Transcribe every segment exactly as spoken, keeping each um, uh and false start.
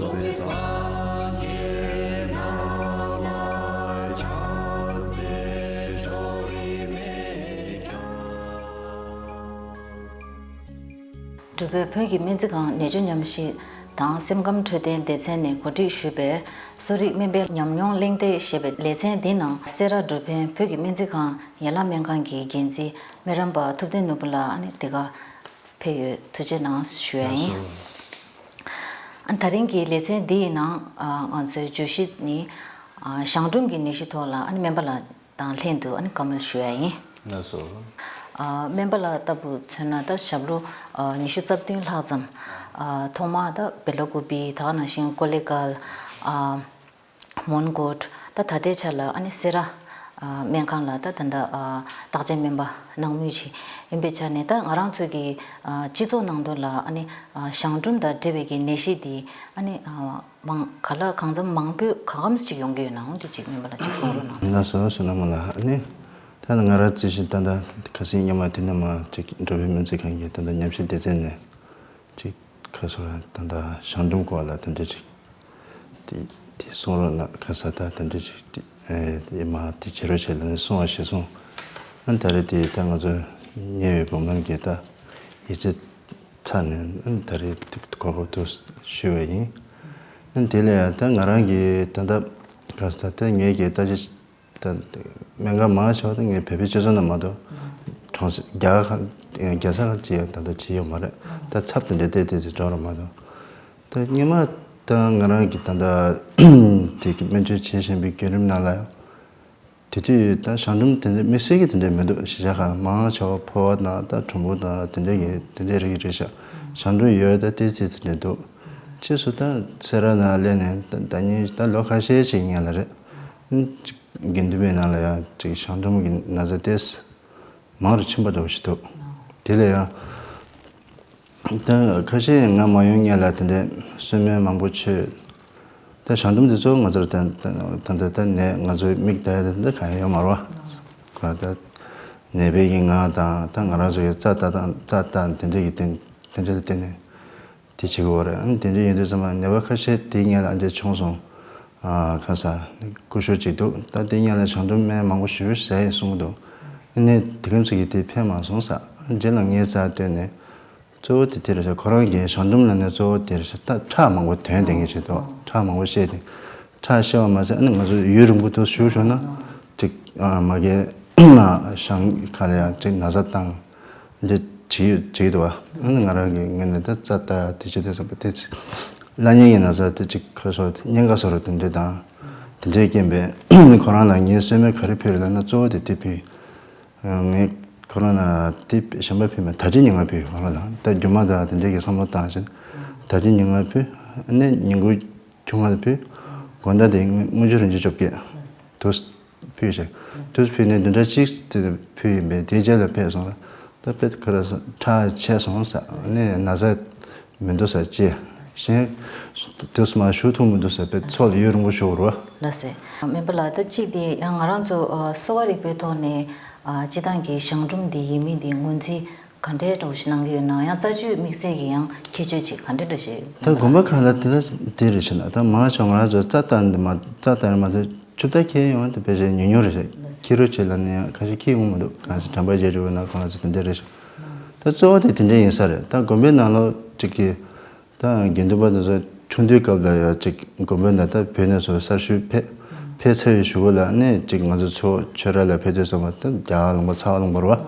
འབྲུག་པའི་བོད་ཀྱི་སྨན་རྩིས་ཁང་ནད་བཅོས་ཉམས་ཞིབ་དང་སེམས་ཁམས་འཕྲོད་བསྟེན་སྡེ་ཚན་ནས་གོ་སྒྲིག་ཞུས་པའི་གསོ་རིག་སྨན་པའི་ཉམས་མྱོང་གླེང་སྟེགས་ཞེས་པའི་ལེ་ཚན་འདིའི་ནང་སེ་ར་འབྲུག་པའི་བོད་ཀྱི་སྨན་རྩིས་ཁང་ཡན་ལག་སྨན་ཁང་གི་འགན་འཛིན་སྨན་རམས་པ་ཐུབ་བསྟན་ནོར་བུ་ལགས་ཨ་ནི་འདི་ག་ཕེབས་ཡོད། ཐུགས་རྗེ་གནང་ཞུ་ཡ་ཡིན། ཨ་ནི་ད་རིང་གི་ལེ་ཚན་འདི་ཡི་ནང་ཨ་ང་ཚོའི་བརྗོད་གཞི་ནི་ཨ་གཞང་འབྲུམ་གྱི་ནད་གཞི་ཐོག་ལ་ཨ་ནི་སྨན་པ་ལགས་དང་ལྷན་དུ་ཨ་ནི་བཀའ་མོལ་ཞུ་ཡ་ཡིན། ལགས་སོ། ཨ་སྨན་པ་ལགས་ལྟ་བུ་མཚོན་ན་ད་ཞབས་ལོ་ཨ་ཉི་ཤུ་རྩ་བདུན་ལྷག་ཙམ་ཨ་ཐོག་མར་ད་བེ་ལ་ཀུ་པི་ད་ག་ནང་བཞིན་ཀོ་ལེ་གལ་ཨ་མོན་གྷོ་ད་ད་ལྟའི་ཆ་ལ་ཨ་ནི་སེ་ར་ཨ་སྨན་ཁང་ལ་ད་ད་ལྟ་ཨ་བརྟག་དཔྱད་སྨན་པ་གནང་མུས་ཅིག་ཡིན་པའི་ཆ་ནས་ད་ང་རང་ཚོའི་གི་ཨ་སྤྱི་ཚོགས་ནང་དུ་ལ་ཨ་ནི་ཨ་གཞང་འབྲུམ་དང་འབྲེལ་བའི་གི་ནད་གཞི་འདི་ཨ་ནི་ཨ་མང་ག་ལ་གང་འཚམ་མང་པོས་ག་གམ་ཅིག་ཡོང་གི་ཡོད་ན་འོང་དེ་ཅིག་སྨན་པ་ལགས་ཅིག་གསུང་རོགས་གནང་། ལགས་སོ། བསོད་ནམས་ལགས། ཨ་ནི་ད་ང་རང་རྩིས་བཞིན་ད་ལྟ་ཁ་སང་སྔོན་མ་དེ་ནས་མར་ཅིག་འགྲོ་བའི་སྨན་རྩིས་ཁང་གི་ད་ལྟ་ཉམས་ཞིབ་སྡེ་ཚན་ནས་ཅིག་ཁ་སང་ད་ལྟ་གཞང་འབྲུམ་སྐོར་ལ་དེ་འདྲ་ཅིག་དེ་དེ་གསུང་རོགས་གནང་ཁ་ས་ད་དེ་འདྲ་ཅིག་དེ་ཨེ་དེ་མ་དེ་བྱེད་རོགས་བྱེད་ལ་ནི་གསུང་བ་ཞེས་གསུངས། ཨ་ནི་ད་རེས་དེ་ད་ང་ཚོ་ཉེ་བའི་བུ་མོ་གི་ད་ཡིད་ཆེས་ཚ་ནས་ཨ་ནི་ད་རེས་དེ་གོ་སྐབས་ཐོག་ཞུས་པ་ཡིན། ཨ་ནི་དེ་ལས་ད་ང་རང་གི་ད་ལྟ་ག་ས་ད་ངེད་ཀྱི་ད་ཅི་ད་སྨན་ཁང་མང་ཆེ་བ་ད་ངས་བོད་པའི་སྤྱི་ཚོགས་ནང་མ་གཏོགས་གྲོང་གསེབ་རྒྱ་གར་ཁ་རྒྱལ་ས་ཁ་ཅིག་ཡང་ད་ལྟ་བྱས་ཡོད་མ་རེད། ད་ཚབ་དེ་འདྲ་བལྟས་བལྟས་ཚེ་འགྲོ་ར་མ་གཏོགས། ད་སྔོན་མ་ད་ང་རང་གི་ད་ལྟ་དེ་གི་སྨན་བཅོས་བྱེད་བཞིན་པའི་བརྒྱུད་རིམ་ནང་ལ་ཡང་དེ་དུས་ད་གཞང་འབྲུམ་དེ་འདྲ་དམིགས་བསལ་གྱི་དེ་འདྲ་མི་འདུག་གཞིས་ཆགས་ཁག་མང་ཆེ་བ་ཕོ་བ་དང་ད་གྲུང་པོ་དང་དེ་འདྲ་གི་དེ་འདྲའི་རིགས་རེད་ཤག་གཞང་འབྲུམ་ཡོད་ད་ཏོག་ཙམ་དེ་འདྲ་འདུག་ཕྱིས་སུ་ད་སེ་ར་ནང་སླེབས་ནས་ད་ད་ཉིན་ད་ལོ་ཁ་ཤས་ཅིག་སྔོན་ལ་རེད། དགེ་འདུན་པའི་ནང་ལ་ཡང་ཅིག་གཞང་འབྲུམ་གྱི་ན་ཚ་ཏོག་ཙམ་མང་རུ་ཕྱིན་པ་འདྲ་བོ་ཞིག་འདུག་དེ་ལ་ཡང་ད་ཁ་ཤས་ང་མ་ཡོང་སྔོན་ལ་དེ་འདྲའི་གསོལ་སྨན་མང་པོ་མཆོད། ད་གཞང་འབྲུམ་དེ་ཚོ་ང་ཚོར་ད་ད་ད་ད་ནད་ང་ཚོའི་མིག་ལྟ་ཡ་དེ་འདྲ་གང་ཡང་ཡོད་མ་རེད་བ། ཁོ་ད་ནད་པའི་གི་ངག་དང་ད་ང་རང་ཚོ་གི་རྩ་ལྟ་སྟངས་རྩ་ལྟ་དེ་འདྲ་གི་རྟེན་དེ་འདྲ་ལ་བརྟེན་ནས་དེ་བྱེད་དགོས་པ་རེད། ཨ་ནི་དེ་འདྲ་ཡིན་དུས་ཙམ་པ་ནད་པ་ཁ་ཤས་དེ་སྔོན་ལ་ཨ་འདྲ་བྱུང་སོང་། ཨ་ཁ་ས་སྐུ་ཞབས་ཅིག་འདུག་ད་དེ་སྔོན་ལ་གཞང་འབྲུམ་སྨན་མང་པོ་ཞེ་པོ་ཟས་ཡིན་གསུངས་འདུག་ཨ་ནི་དེ་གམ་ཚོད་ཀྱི་དེ་ཕན་མ་སོང་ས། རྗེས་ལ་ངའི་རྩར་བཏོན་ནས་གཙོ་བོ་དེ་དེ་རེད་ཤག་ཁོ་རང་གིས་གཞང་འབྲུམ་ལབ་ནས་གཙོ་བོ་དེ་རེད་ཤག་ད་ཁྲག་མང་པོ་ཐོན་བསྡད་མཁན་ཞིག་འདུག་ཁྲག་མང་པོ་བཤད་དེ་ཁྲག་བཤད་པ་མ་ཟད་ཨ་ནི་ང་ཚོ་ཡུན་རིང་པོ་དུ་བཞུགས་བཞུགས་ན་ཅིག་ཨ་མ་གིའི་གཞང་ཁ་ལ་ཡང་ཅིག་ན་ཚ་བཏང་། འདི་བྱེད་ཡོད་བྱེད་ཀྱི་འདུག་བ། ཨ་ནི་ང་རང་གི་ངོས་ནས་ད་རྩ་ལྟ་དེ་བྱེད་དེ་བསམ་པ་དེ་ཚེ་བླ་གཉན་གྱི་ན་ཚ་དེ་གཅིག་ཁ་སོ་གཉན་ཁ་སོ་རུ་དེ་འདྲ་དང་དེ་འདྲའི་རྐྱེན་པས་ཁོ་རང་ལ་ངའི་གསོལ་སྨན་ག་རེ་ཕུལ་ལབ་ན་གཙོ་བོ་དེ་དེ་ཕུལ། ངས་ཁོ་རང་ལ་དེ་གཞན་པ་ཕུལ་མ་ད་ཅི་ཉིན་ང་ཕུལ་ཁོ་རང་ལ་ད་རྒྱུ་མ་ད་དེ་འདྲའི་གི་བསམ་བློ་བཏང་བཞིན་ད་ཅི་ཉིན་ང་ཕུལ། ཨ་ནི་ཉིན་གུང་ཆུང་ང་ཕུལ། དགོང་དག་དེ་དངུལ་ཆུ་རིན་ཆེན་བཅོ་བརྒྱད་དུ། ཕུལ་ཞིང་། དུས་ཕུལ་ནས་བདུན་ཕྲག་གཅིག་ཙམ་ཕུལ་ཡིན་པས་དེའི་རྗེས་ལ་ཕེབས་སོང་ལ། ད་དཔེ་ཁ་ར་ཁྲག་ཆད་སོང་ཟེར་ནས་ན་ཚ་མི་འདུག་ཟེར་ཅེས་གཞན་དུས་མ་ཞུ་ཐུབ་མི་འདུག་ཟེར་དཔེ་ཚོགས་ལ་ཡུན་རིང་པོ་ཞུ་རོ། ལགས་སེ། སྨན་པ་ལགས་ད་གཅིག་དེ་ཡང་ང་རང་ཚོ་གསོ་བ་རིག་པའི་ཐོག་ནས་སྤྱི་བཏང་གི་གཞང་འབྲུམ་འདི་ཡིན་མིན་འདི་ངོས་འཛིན་ག་འདྲའི་འདྲ་བོ་ཞིག་གནང་གི་ཡོད་ན། ཡང་རྩ་ཆུའི་དམིགས་བསལ་གྱི་ཡང་ཁྱད་ཆོས་ཅིག་ག་འདྲ་འདྲ་ཞིག་ད་དགོན་པ་ཁག་ལ་དེ་ལ་དེ་རེད་ཤི་ན་ད་མང་ཆུང་ང་རང་ཚོ་རྩ་ལྟ་འདི་མ་རྩ་ལྟ་མ་ཐུབ་ཆུ་བརྡ་ཁྱེར་ཡོང་དེ་ཕལ་ཆེར་ཉུང་ཉུང་རེད་ཤག་ཁྱི་རོ་བྱེད་ལ་ནི་ཡང་ཁ་ཤས་ཁྱི་ཡོང་མི་འདུག་གང་ཟེར་དྲན་པ་བརྗེད་འགྲོ་བ་ན་གང་ཟེར་དེ་འདྲ་རེད་ཤག་ད་གཙོ་བོ་དེ་དེ་འདྲ་ཡིན་ས་རེད། ད་དགོན་པའི་ནང་ལོགས་ཅིག་གི་ད་དགེ་འདུན་པ་དེ་ཚོ་ཆུང་དུས་སྐབས་ལ་ཡང་ཅིག་དགོན་པའི་ནང་ད་བོད་ནས་ཚུར་གསར་ཞུགས་ཕེབས་ཕེབས་ཚར་བའི་གཞུག་གུ་ལ་ནི་ཅིག་ང་ཚོ་ཚོ་ཆོས་ར་ལ་ཕེབས་དུས་ཙམ་པ་ད་རྒྱ་གར་ལུང་པ་ཚ་བ་ལུང་པ་རེད་བ།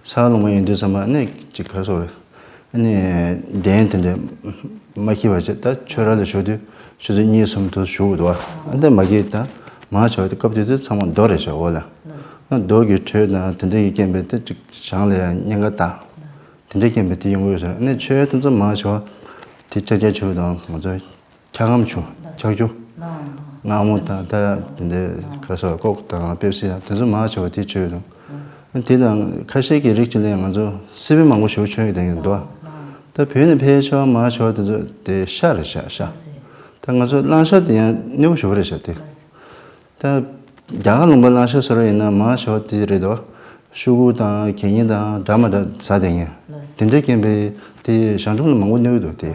ཚ་བ་ལུང་པ་ཡིན་དུས་ཙམ་པ་ནི་ཅིག་ག་རེ་ཟེར་དགོས་རེད། ཨ་ནི་གདན་དེ་འདྲ་མ་འཁྱེར་བ་བྱས་ད་ཆོས་ར་ལ་བཞུགས་དུས་ཆུ་ཚོད་གཉིས་གསུམ་དུ་བཞུགས་འདུག་བ། ཨ་འདྲ་མ་འཁྱེར་ད་མང་ཆེ་བ་དེ་སྐབས་དེ་དུས་ཚང་མ་རྡོ་རེད་ཤག་འོག་ལ། ཨ་རྡོ་གི་དྲོད་དང་དེ་འདྲ་གི་རྐྱེན་པས་དེ་ཅིག་གཞང་ལ་ཡང་གཉན་ཁ་བཏགས། དེ་འདྲའི་རྐྱེན་པས་དེ་ཡོང་གི་ཡོད་ཟེར། ཨ་ནི་མཆོད་ཡོན་དེ་ཚོ་མང་ཆེ་བ་དེ་ལྕགས་རྒྱ་ཆུ་དང་ང་ཚོའི་འཁྱག་སྒམ་ཆུ་འཁྱག་ཆུ་མངར་མོ་དང་ད་དེ་འདྲའི་ག་རེ་ཟེར་ཀོག་དང་པེབ་སི་དང་དེ་ཚོ་མང་ཆེ་བ་དེ་མཆོད་ཡོན་དང་། དེ་དང་ཁ་ཤས་ཀྱི་རིགས་ཅིག་ལ་ང་ཚོ་སི་པན་མང་པོ་ཞིག་མཆོད་ཡོན་དང་ཡོད་འདུག་ད་བོད་ནས་ཕལ་ཆེ་བ་མང་ཆེ་བ་དེ་ཚོ་དེ་ཤ་རེད་ཤག་ཤ། ད་ང་ཚོ་གླང་ཤ་དེ་ཡང་གནོད་པོ་ཞེ་པོ་རེད་ཤག་དེ། ད་རྒྱ་གར་ལུང་པ་གླང་ཤ་ཟེར་བ་ཡིན་ན་མང་ཆེ་བ་དེ་རེད་དོ། ཤོག་གུ་དང་གད་སྙིགས་དང་འདྲ་མ་འདྲ་ཟ་བསྡད་མཁན། དེ་འདྲའི་རྐྱེན་པས་དེ་གཞང་འབྲུམ་ལ་མང་པོ་གནོད་ཀྱི་འདུག་དེ།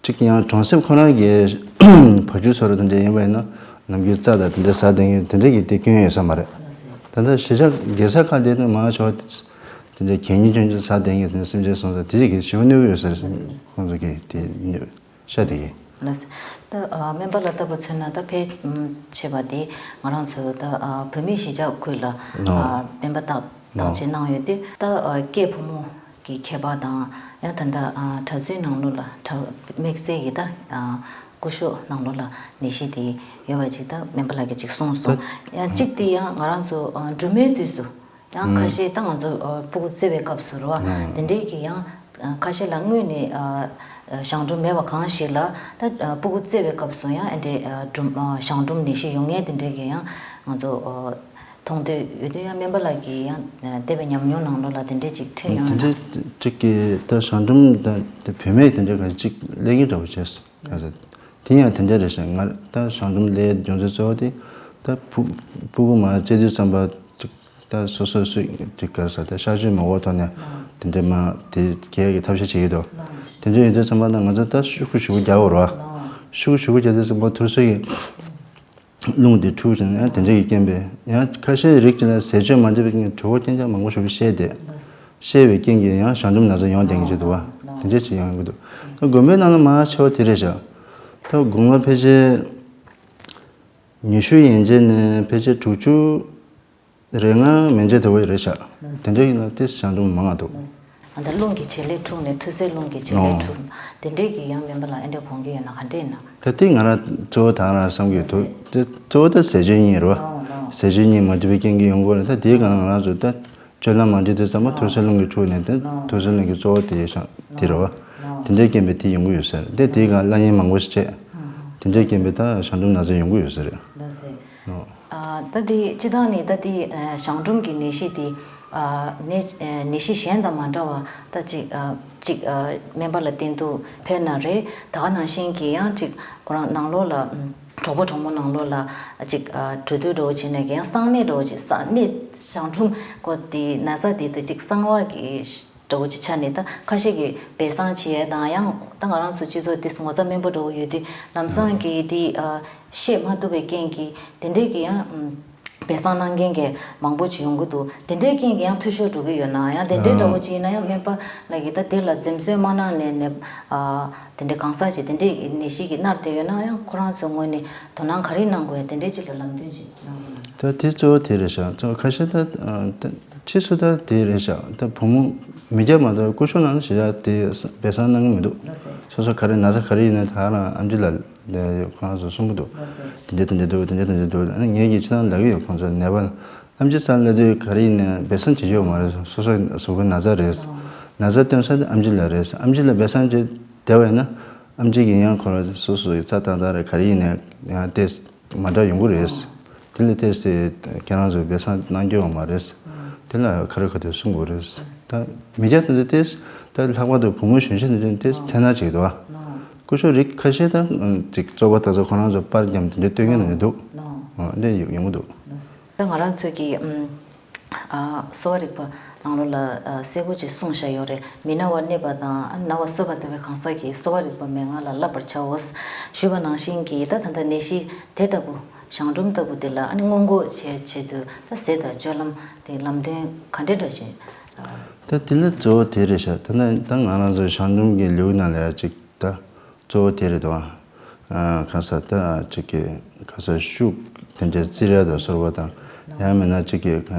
གཅིག་ཡང་གྲོང་གསེབ་ཁོ་རང་གི་བ་ཕྱུགས་ཚོ་ར་དེ་འདྲ་ཡིན་པ་ཡིན་ན་ནམ་རྒྱུན་རྩྭ་དང་དེ་འདྲ་ཟ་བསྡད་མཁན་དེ་འདྲ་གི་དེ་སྐྱོན་ཡོད་ས་མ་རེད། ད་ལྟ་གཞིས་ཆགས་རྒྱལ་ས་ཁག་དེ་ནི་མང་ཆེ་བ་དེ་འདྲ་གད་སྙིགས་ཅུང་ཅུང་ཟ་བསྡད་མཁན་དེ་འདྲ་སེམས་ཅན་སོང་ཙང་དེ་ཅིག་གི་ཞེ་པོ་གནོད་ཀྱི་ཡོད་ས་རེད། ཁོང་ཚོ་གི་དེ་གནོད་ཤ་དེ་གི། ལགས། ད་ཨ་སྨན་པ་ལགས་ལྟ་བུ་མཚོན་ན་ད་ཕལ་ཆེ་བ་དེ་ང་རང་ཚོ་ད་ཨ་བོད་མིའི་གཞིས་ཆགས་ཁུལ་ལ་ཨ་སྨན་པ་བརྟག་བརྟག་དཔྱད་གནང་ཡོད་དུས། ད་ཨ་སྐྱེས་ཕོ་མོ་གི་ཁྱད་པར་དང་། ཡང་ད་ལྟ་ཨ་གྲྭ་བཙུན་ནང་ལོགས་ལ་གྲྭ་དམིགས་བསལ་གྱི་ད་ཨ་སྐུ་ཞབས་ནང་ལོགས་ལ་ནད་གཞི་དེ་ཡོད་པ་ཅིག་ད་སྨན་པ་ལགས་ཀྱིས་ཅིག་གསུངས་སོང་། ད་ཡང་གཅིག་དེ་ཡང་ང་རང་ཚོ་ཨ་སྦྲུམ་མའི་དུས་སུ་ཡང་ཁ་ཤས་ད་ང་ཚོ་ཨ་སྤུ་གུ་བཙས་པའི་སྐབས་སུ་རེད་བ། དེ་འདྲའི་གི་ཡང་ཁ་ཤས་ལ་སྔོན་ནས་ཨ་ཨ་གཞང་འབྲུམ་མེད་པ་གང་ཞིག་ལ་ད་ཨ་སྤུ་གུ་བཙས་པའི་སྐབས་སུ་ཡང་ཨ་འདྲའི་ཨ་འབྲུམ་ཨ་གཞང་འབྲུམ་ནད་གཞི་ཡོང་མཁན་དེ་འདྲའི་གི་ཡང་ང་ཚོ་ཨ་མཐོང་ཐོས་ཡོད་དུས། ཡང་སྨན་པ་ལགས་ཀྱིས་ཡང་ཨ་འདས་པའི་ཉམས་མྱོང་ནང་ལོགས་ལ་དེ་འདྲའི་ཅིག་འཕྲད་ཡོང་ན། དེ་འདྲའི་ཅིག་གི་ད་གཞང་འབྲུམ་ད་དེ་བུད་མེད་དེ་འདྲའི་ག་ཅིག་སླེབས་ཀྱི་འདྲ་བོ་བྱས་སོང་། ག་ཚོད། དེ་ཡང་དེ་འདྲ་རེད་ཤག་ང་ད་གཞང་འབྲུམ་སླེབས་རྒྱུ་མཚན་གཙོ་བོ་དེ་ད་ཕྲུ་ཕྲུ་གུ་མར་བཙས་དུས་ཙམ་པ་ཅིག་ད་སོ་སོ་སུ་ཅིག་ག་རེ་ཟ་ད་གཤག་བཅོས་མ་དགོས་ཐོག་ནས་དེ་འདྲ་མར་དེ་རྒྱག་གི་ཐབས་ཤེས་བྱེད་ཀྱི་འདུག་དེ་འདྲ་ཡིན་དུས་ཙམ་པ་ད་ང་ཚོ་ད་ཤོག་གུ་ཞེ་པོ་རྒྱག་དགོས་རེད་བ། ཤོག་གུ་ཞེ་པོ་རྒྱག་དུས་ཙམ་པ་ཐུར་སེལ་གྱི་རླུང་དེ་འཁྲུག་བྱས་ནས་ཡང་དེ་འདྲ་གི་རྐྱེན་པས། ཡང་ཁ་ཤས་རིགས་ཅིག་ལ་ཟས་སྤྱོད་མ་འདྲ་བའི་རྐྱེན་གྱིས་གྲོད་ཁོག་རྐྱེན་ཆག་མང་པོ་ཞེ་པོ་བཤལ་བསྡད། བཤལ་བའི་རྐྱེན་གྱིས་ཡང་གཞང་འབྲུམ་ན་ཚ་ཡོང་བསྡད་མཁན་ཅིག་འདུག་བ། དེ་འདྲ་ཞིག་ཡོང་གི་འདུག་ད་དགོན་པའི་ནང་ལ་མང་ཆེ་བ་དེ་རེད་ཤག་ད་དགུང་ལོ་ཕལ་ཆེར་ཉི་ཤུ་ཡན་ཆད་ནས་ཕལ་ཆེར་དྲུག་ཅུ་རེ་ལྔ་མན་ཆད་དེ་བ་རེད་ཤག་དེ་འདྲ་ཡིན་ན་དེ་གཞང་འབྲུམ་མང་ང་འདུག་ཨ་ད་རླུང་གི་བྱེད་ལས་འཁྲུགས་ནས་ཐུར་སེལ་རླུང་གི་བྱེད་ལས་འཁྲུགས། དེ་འདྲས་ཀྱི་ཡང་སྨན་པ་ལགས་ཨེ་འདྲས་དགོངས་ཀྱི་ཡོད་ན་ག་འདྲས་ཡིན་ན། ད་དེ་ང་རང་གཙོ་བོ་ད་རང་བསམ་གྱི་འདུག་དེ་གཙོ་བོ་ད་ཟས་སྤྱོད་གཉིས་རེད་བ། ཟས་སྤྱོད་གཉིས་མ་འགྲིག་པའི་རྐྱེན་གྱིས་ཡོང་གི་རེད། ད་དེའི་སྒང་ལ་ང་རང་ཚོ་ད་སྤྱོད་ལམ་མ་འགྲིག་དུས་ཙམ་པ་ཐུར་སེལ་རླུང་གིས་འཁྲུགས་ནས་དེ་ཐུར་སེལ་རླུང་གི་གཙོ་བོ་དེ་ཡིན་ཤག་དེ་རེད་བ། དེ་འདྲའི་རྐྱེན་པས་དེ་ཡོང་གི་ཡོད་ས་རེད། དེ་དེའི་སྒང་བླ་གཉན་མང་པོ་ཞིག་བྱས། དེ་འདྲའི་རྐྱེན་པས་ད་གཞང་འབྲུམ་ན་ཚ་ཡོང་གི་ཡོད་ས་རེད། ཨ་ད་དེ་སྤྱིར་བཏང་ནས་ད་དེ་ཨ་གཞང་འབྲུམ་གྱི་ནད་གཞི་དེ་ཨ་ནད་ཨ་ནད་གཞི་གཞན་དང་མ་འདྲ་བ་ད་ཅིག་ཨ་ཅིག་ཨ་སྨན་པ་ལ་བསྟེན་དུས་ཕེབས་ན་རེད། ད་ག་ནང་བཞིན་གྱི་ཡང་ཅིག་ཁོ་རང་ནང་ལོགས་ལ་གྲོགས་པོ་གྲོགས་མོ་ནང་ལོགས་ལ་ཅིག་ཨ་གྲོས་བསྡུར་འདྲ་བོ་བྱས་ནས་ཀྱི་ཡང་གསང་གནས་འདྲ་བོ་ཅིག་གསང་གནས་གཞང་འབྲུམ་སྐོར་དེ་ན་ཚ་དེ་ད་ཅིག་གསང་བ་གི་འདྲ་བོ་ཅིག་ཆགས་ནས། ད་ཁ་ཤས་ཀྱིས་སྦས་གསང་བྱེད་ཡས་དང་། ཡང་ད་ང་རང་ཚོ་སྤྱི་ཚོགས་དེ་ངོ་ཚ་དམན་པོ་འདྲ་བོ་ཡོད་དུས་ལམ་སང་གི་དེ་ཨ་བཤད་མ་ཐུབ་པའི་རྐྱེན་གྱིས་དེ་འདྲས་ཀྱི་ཡང་ཨམ་སྦས་གསང་གནང་མཁན་གྱི་མང་པོ་ཅིག་ཡོང་གི་འདུག་དེ་འདྲའི་རྐྱེན་གྱིས་ཡང་འཐུས་ཤོར་འགྲོ་གི་ཡོད་ན། ཡང་དེ་འདྲའི་འདྲ་བོ་ཅིག་ཡིན་ན་ཡང་སྨན་པ་ལགས་ཀྱིས་ད་དེ་ལ་འཛེམ་ཟོན་མ་གནང་ནས་ནས་ཨ་དེ་འདྲའི་གང་ཟག་ཅིག་དེ་འདྲའི་ནད་གཞི་གིས་མནར་བསྡད་ཡོད་ན་ཡང་ཁོ་རང་ཚོའི་ངོས་ནས་དོ་སྣང་ག་རེ་གནང་དགོས་ཡ་དེ་འདྲའི་ཅིག་ལ་ལམ་སྟོན་ཅིག་གནང་གི་ཡོད། ད་དེ་གཙོ་བོ་དེ་རེད་ཤག་གཙོ་བོ་ཁ་ཤས་ད་ཨ་ད་ཕྱིས་སུ་ད་དེ་རེད་ཤག་ད་བུ་མོ་མི་སྐྱ་མ་གཏོགས་སྐུ་ཞབས་ནང་ལ་ཞེ་དྲག་དེ་སྦས་གསང་གནང་གི་མི་འདུག་ལགས་སེ། སོ་སོ་ག་རེ་ན་ཚ་ག་རེ་ཡིན་ན་ད་རང་ཨེམ་ཆི་ལ་ཁོ་རང་ཚོ་གསུང་གི་འདུག་ལགས་སེ། དེ་འདྲ་དེ་འདྲ་འདུག་དེ་འདྲ་དེ་འདྲ་འདུག་ཨ་ནི་ངས་ཀྱིས་ཅི་ཙམ་ལབ་ཀྱི་ཡོད། ཁོང་ཚོར་ནད་པ་ཨེམ་ཆི་ཙམ་སླེབས་དུས་ག་རེ་ཡིན་ནའི་སྦས་གསང་བྱེད་ཀྱི་ཡོད་མ་རེད། སོ་སོའི་གཟུགས་པོའི་ན་ཚ་རེད། ན་ཚ་སྟོན་ས་དེ་ཨེམ་ཆི་ལ་རེད། ཨེམ་ཆི་ལ་སྦས་གསང་བྱས་བསྡད་པ་ཡིན་ན་ཨེམ་ཆི་གིས་ཡང་ཁོ་རང་སོ་སོའི་རྩ་བཏང་སྟངས་རེད། ག་རེ་ཡིན་ནའི་ཡང་ཏོག་ཙམ་མ་འདྲ་ཡོང་གི་རེད། དེ་ལ་ཏོག་ཙམ་ཁྱེད་རང་ཚོས་སྦས་གསང་གནང་རྒྱུ་ཡོད་མ་རེད། དེ་ལ་ག་རེ་ག་དུས་གསུང་དགོས་རེད། ད་མི་སྐྱ་དེ་ཚོ་ཏོག་ཙམ་ད་ལྷག་པར་དུ་བུ་མོ་གཞོན་གཞོན་དེ་ཚོ་ཏོག་ཙམ་འཚེར་སྣང་བྱེད་ཀྱི་འདུག་ཨ། སྐུ་ཞབས་རིགས་ཁ་ཤས་ད་ཅིག་བཙོག་པ་ད་ཚོ་ཁོ་རང་ཚོ་པར་བརྒྱབ་དེ་འདྲ་སྟོན་མཁན་དེ་འདྲ་འདུག་འདི་ཡོང་གི་འདུག་ད་ང་རང་ཚོས་ཀྱི་ཨམ་ཨ་གསོ་བ་རིག་པ་ནང་ལོགས་ལ་ཨ་གསལ་པོ་ཅིག་གསུངས་བཞག་ཡོད་རེད། མི་ན་བར་གནས་པ་དང་ན་བ་གསོ་བར་འདོད་པའི་གང་ཟག་གིས་གསོ་བ་རིག་པ་མན་ངག་ལ་བསླབ་པར་བྱའོ་ཞུས་པ་ནང་བཞིན་གྱི། ད་ད་ལྟ་ནད་གཞི་དེ་ལྟ་བུ་གཞང་འབྲུམ་ལྟ་བུ་དེ་ལ་ཨ་ནི་སྔོན་འགོག་བྱེད་ཆེད་དུ་ད་ཟས་དང་སྤྱོད་ལམ་དེ་ལམ་སྟོན་ག་འདྲས་འདྲ་ཞིག་ད་དེ་ལ་གཙོ་བོ་དེ་རེད་ཤག་ད་ནི་ད་ང་རང་ཚོ་གཞང་འབྲུམ་གྱི་ལེའུ་ནང་ལ་ཡ་ཅིག་ད་གཙོ་བོ་དེ་རེད་དོ། ཨ་ག་ས་ད་ཅིག་གི་ག་ས་ཤུགས་དེ་འདྲའི་བཙིར་ཡ་དང་སོགས་པ་དང་། ཡང་མིན་ན་ཅིག་གི་ག་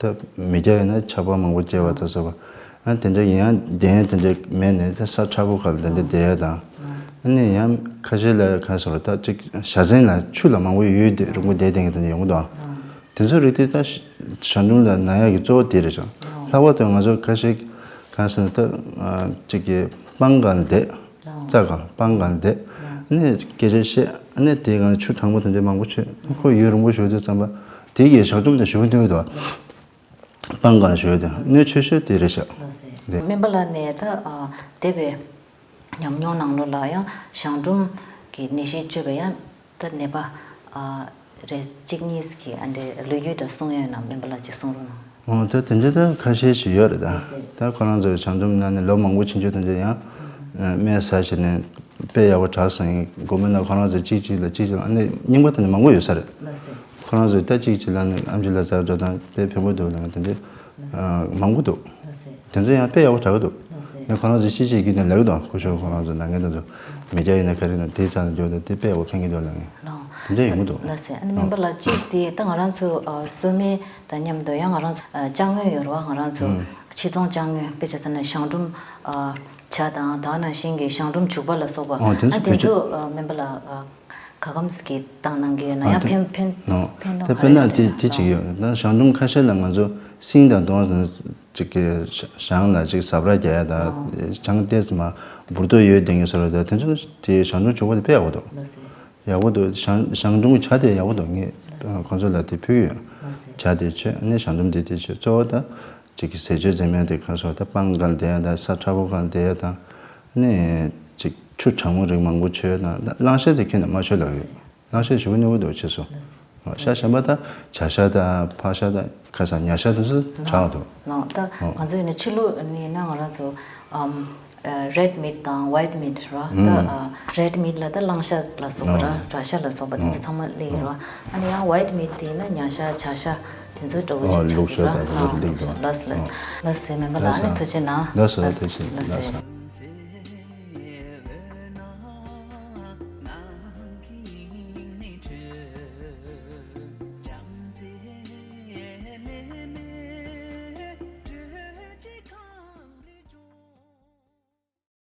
ད་མི་སྐྱ་ཡིན་ན་ཆར་པ་མང་པོ་བརྒྱབ་པ་དང་སོགས་པ། ཨ་དེ་འདྲ་ཡིན་ཡང་བསྡད་ཡ་དེ་འདྲ་མེད་ནས་ད་ས་ཁྲ་པོ་ཁ་ལ་དེ་འདྲ་བསྡད་ཡ་དང་། ཨ་ནི་ཡང་ཁ་ཤས་ལ་ག་སོགས་ད་ཅིག་བཞའ་ཚན་ལ་ཆུ་ལ་མང་པོ་ཡུར་བསྡད་རིང་པོ་བསྡད་བསྡད་མཁན་དེ་འདྲ་ཡོང་གི་འདུག་དེ་ཚོ་རིགས་དེ་ད་གཞང་འབྲུམ་ལ་ན་ཡག་གི་གཙོ་བོ་དེ་རེད་ཤག་ལྷག་པར་དུ་ང་ཚོ་ཁ་ཤས་གང་ཟེར་ན་ད་ཅིག་གི་སྤང་སྒང་བསྡད། རྩྭ་སྒང་སྤང་སྒང་བསྡད། ཨ་ནི་སྐད་ཆ་བཤད། ཨ་ནི་དེའི་སྒང་ཆུ་གྲང་པོ་དེ་འདྲ་མང་པོ་མཆོད། ཁོ་ཡུན་རིང་པོ་བཞུགས་དུས་ཙམ་པ་དེ་གི་གཞང་འབྲུམ་དེ་ཞེ་པོ་གནོད་འདུག་སྤང་སྒང་བཞུགས་དེ་གནོད་ཆེ་ཤོས་དེ་རེད་ཤག་ལགས་སེ། རེད། སྨན་པ་ལགས་ནས་ད་ཨ་འདས་པའི་ཉམས་མྱོང་ནང་ལོགས་ལ་ཡང་གཞང་འབྲུམ་གྱི་ནད་གཞི་བཅོས་པའི་ཡང་ད་ནད་པ་ཨ་རེ་གཅིག་གཉིས་ཀྱི་ཨ་འདྲའི་ལོ་རྒྱུས་འདྲ་གསུང་ཡོད་ན་སྨན་པ་ལགས་ཀྱིས་གསུང་རོགས་གནང་། འོ་ད་དེ་འདྲ་ད་ཁ་ཤས་ཤིག་ཡོད་རེད་ད། ལགས་སེ། ད་ཁོ་རང་ཚོ་གཞང་འབྲུམ་ན་ནས་ལོ་མང་པོ་ཕྱིན་ཆད་དེ་འདྲ་ཡང་སྨན་ཟ་བྱས་ནས་ དཔེ་ཡག་པོ་དྲག་སོང་ཡིན། དགོས་མེད་ན་ཁོ་རང་ཚོ་གཅིག་གཅིག་ལ་གཅིག་གཅིག་ལ་ཨ་ནི་རྙིང་པ་དེ་ནི་མང་པོ་ཡོད་ས་རེད། ལགས་སེ། ཁོ་རང་ཚོས་ད་གཅིག་གཅིག་ལ་ནི་ཨམ་ཆི་ལ་ཛར་འགྲོ་སྟངས་དཔེ་ཕན་པོ་འདུག་ལབ་མཁན་དེ་འདྲ་ཨ་མང་པོ་འདུག། ལགས་སེ། དེ་ཚོ་ཡང་དཔེ་ཡག་པོ་དྲག་གི་འདུག། ལགས་སེ། ངས་ཁོ་རང་ཚོ་ཤེས་བྱེད་ཀྱི་ནི་ལབ་གི་འདུག། ཁོ་ཤོར་ཁོ་རང་ཚོ་ནང་ཁན་དེ་ཚོ་མི་སྐྱ་ཡིན་ན་ག་རེ་ན་དེའི་རྩ་ནས་འགྱོ་ད་དེ་དཔེ་ཡག་པོ་ཕན་གི་འདུག་ལབ་མཁན་དེ་འདྲ་ཡོང་གི་འདུག། ལགས་སེ། ཨ་ནི་སྨན་པ་ལགས་གཅིག་དེ་ད་ང་རང་ཚོ་ཨ་གསོ་སྨན་དང་མཉམ་དུ་ཡང་ང་རང་ཚོ་ཨ་ཅ་དངོས་ཡོད་རེད་བ། ང་རང་ཚོ་ཕྱི་ཚོང་ཅ་དངོས། དཔེ་ཆ་ཚ་ན་གཞང་འབྲུམ་ཨ་ཇ་དང་ད་ག་ནང་བཞིན་གྱི་གཞང་འབྲུམ་བྱུག་པ་ལ་སོགས་པ། ཨ་དེ་ཨ་ཚོ་དེ་བེད་སྤྱོད། ཚོ་ཨ་སྨན་པ་ལགས་ཨ་ག་གམ་གྱི་བཏང་གནང་གི་ཡོད་ན། ཨ་ཡང་དེ་ཕན་ཕན་ནོ། ཕན་ཐོགས་དེ་ག་དཔེར་རེ་ན་ཞིག་དེ་དེ་བྱེད་ཀྱི་ཡོད། ད་གཞང་འབྲུམ་ཁ་ཤས་ལ་ང་ཚོ་སྲིན་དང་གདོན་ཅིག་གི་གཞང་ལ་ཅིག་ཟབ་ར་རྒྱག་ཡ་ད་གཞང་ཏེས་མ་འབུར་ཏོ་ཡོད་དེ་ངེས་སོ་ར། ད་དེ་ཚོ་དེ་གཞང་འབྲུམ་བྱུག་པ་དེ་དཔེ་ཡག་པོ་འདུག། ཡག་པོ་འདུག། གཞང་གཞང་འབྲུམ་གྱི་ཇ་དེ་ཡག་པོ་འདུག། ངས་ཁོང་ཚོ་ལ་དེ་ཕུལ་ཡོད། ཇ་དེ་མཆོད་ནས་གཞང་འབྲུམ་དེ་དེ་མཆོད། གཙོ་བོ་ད་ཅིག་གི་ཟས་སྤྱོད་འཛེམ་ཡ་དེ་གང་སོ་ད་སྤང་སྒང་བསྡད་ཡ་ད་ས་ཁྲ་བོ་སྒང་བསྡད་ཡ་ད་ནས་ཅིག་ཆུ་གྲང་མོ་རིགས་མང་པོ་མཆོད་ན། ད་གླང་ཤ་དེ་ཁྱོན་ནས་མ་མཆོད་ལབ་ཡོད། གླང་ཤ་ཞེ་པོ་གནོད་པོ་འདུག་ཕྱིས་སུ། ཤ་གཞན་པ་ད་བྱ་ཤ་ད་ཕག་ཤ་ད་ཁ་སང་ཉ་ཤ་དེ་ཚོ་དྲག་འདུག། ནོ། ད་ང་ཚོ་ཡིན་ན་ཕྱི་ལོགས་ནས་ན་ང་རང་ཚོ་ཨམ་ཨ་རེད་མིཊ་དང་ཝའིཊ་མིཊ་ར། ད་ཨ་རེད་མིཊ་ལ་ད་གླང་ཤ་ལ་སོགས་པ་ར། ར་ཤ་ལ་སོགས་པ་དེ་ཚོ་ཚང་མ་སླེབས་ཡོད་ར། ཨ་ནི་ཡང་ཝའིཊ་མིཊ་དེ་ཡིན་ན་ཉ་ཤ་བྱ་ཤ་དེ་ཚོ་འདྲ་བོ་ཅིག་ཆགས་ཀྱི་ར། ལགས་ལགས་སེ། སྨན་པ་ལགས་ཨ་ནི་ཐུགས་རྗེ་གནང་། ལགས་སོ། ཐུགས་རྗེ་གནང་། ལགས་སོ།